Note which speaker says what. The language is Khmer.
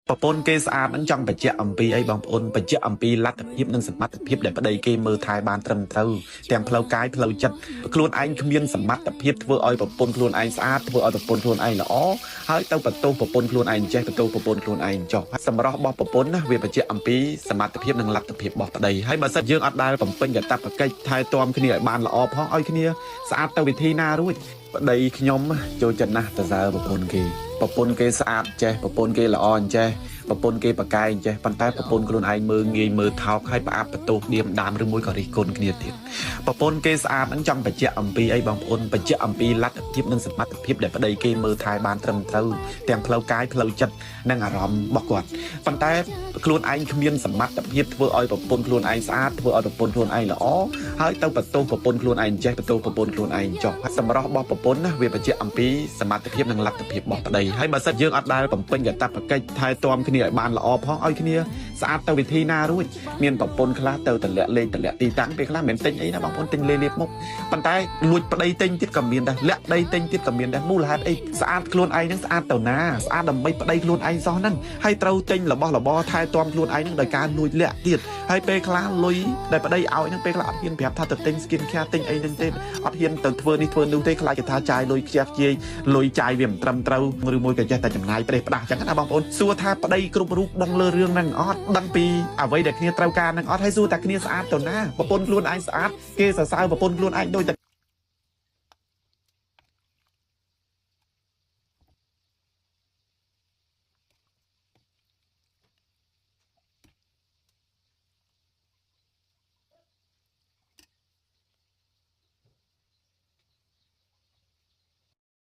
Speaker 1: ប្រពន្ធគេស្អាតហ្នឹងចង់បញ្ជាក់អំពីអីបងប្អូនបញ្ជាក់អំពីលទ្ធភាពនិងសមត្ថភាពដែលប្តីគេមើលថែបានត្រឹមត្រូវទាំងផ្លូវកាយផ្លូវចិត្តខ្លួនឯងគ្មានសមត្ថភាពធ្វើឲ្យប្រពន្ធខ្លួនឯងស្អាតធ្វើឲ្យប្រពន្ធខ្លួនឯងល្អហើយទៅបន្ទោសប្រពន្ធខ្លួនឯងចេះបន្ទោសប្រពន្ធខ្លួនឯងចុះសម្រស់របស់ប្រពន្ធណាវាបញ្ជាក់អំពីសមត្ថភាពនិងលទ្ធភាពរបស់ប្តីហើយបើសិនយើងអត់ដែលបំពេញកាតព្វកិច្ចថែទាំគ្នាឲ្យបានល្អផងឲ្យគ្នាស្អាតទៅវិធីណារួចប្តីខ្ញុំចូលចិត្តណាស់តសើប្រពន្ធគេប្រពន្ធគេស្អាតចេះប្រពន្ធគេល្អអញ្ចេះប្រពន្ធគេប្រកែកអញ្ចេះប៉ុន្តែប្រពន្ធខ្លួនឯងមើលងាយមើលថោកហើយផ្អាប់បន្ទោសឌៀមដាមឬមួយក៏រិះគន់គ្នាទៀតប្រពន្ធគេស្អាតហ្នឹងចង់បញ្ជាក់អំពីអីបងប្អូនបញ្ជាក់អំពីលទ្ធភាពនិងសមត្ថភាពដែលប្តីគេមើលថែបានត្រឹមត្រូវទាំងផ្លូវកាយផ្លូវចិត្តនិងអារម្មណ៍របស់គាត់ប៉ុន្តែខ្លួនឯងគ្មានសមត្ថភាពធ្វើឲ្យប្រពន្ធខ្លួនឯងស្អាតធ្វើឲ្យប្រពន្ធខ្លួនឯងល្អហើយទៅបន្ទោសប្រពន្ធខ្លួនឯងចេះបន្ទោសប្រពន្ធខ្លួនឯងចុះសម្រស់របស់ប្រពន្ធណាវាបញ្ជាក់អំពីសមត្ថភាពនិងលទ្ធភាពរបស់ប្តីហើយបើសិនយើងអត់ដែលបំពេញកាតព្វកិច្ចថែទាំគ្នាឲ្យបានល្អផងឲ្យគ្នាស្អាតទៅវិធីណារួចមានប្រពន្ធខ្លះទៅតម្លាក់លេខតម្លាក់ទីតាំងពេលខ្លះមិនមែនទិញអីណាបងប្អូនទិញលេលាបមុខប៉ុន្តែលួចប្តីទិញទៀតក៏មានដែរលាក់ប្តីទិញទៀតក៏មានដែរមូលហេតុអីស្អាតខ្លួនឯងហ្នឹងស្អាតទៅណាស្អាតដើម្បីប្តីខ្លួនឯងសោះហ្នឹងហើយត្រូវទិញរបស់របរថែទាំខ្លួនឯងហ្នឹងដោយការលួចលាក់ទៀតហើយពេលខ្លះលុយដែលប្តីឲ្យហ្នឹងពេលខ្លះអត់ហ៊ានប្រាប់ថាទៅទិញ skin care ទិញអីហ្នឹងទេអត់ហ៊ានទៅធ្វើនេះធ្វើនោះទេខ្លាចគេថាចាយលុយខ្ជះខ្ជាយលុយចាយវាមិនត្រឹមត្រូវឬមួយក៏ចេះតែចំណាយប្រេះផ្ដាស់ចឹងណាបងប្អូនសួរថាប្តីគ្រប់រូបដឹងលើរឿងហ្នឹងអត់ដឹងពីអ្វីដែលគ្នាត្រូវការហ្នឹងអត់ហើយសួរតែគ្នាស្អាតទៅណាប្រពន្ធខ្លួនឯងស្អាតគេសរសើរប្រពន្ធខ្លួនឯងដូចតែ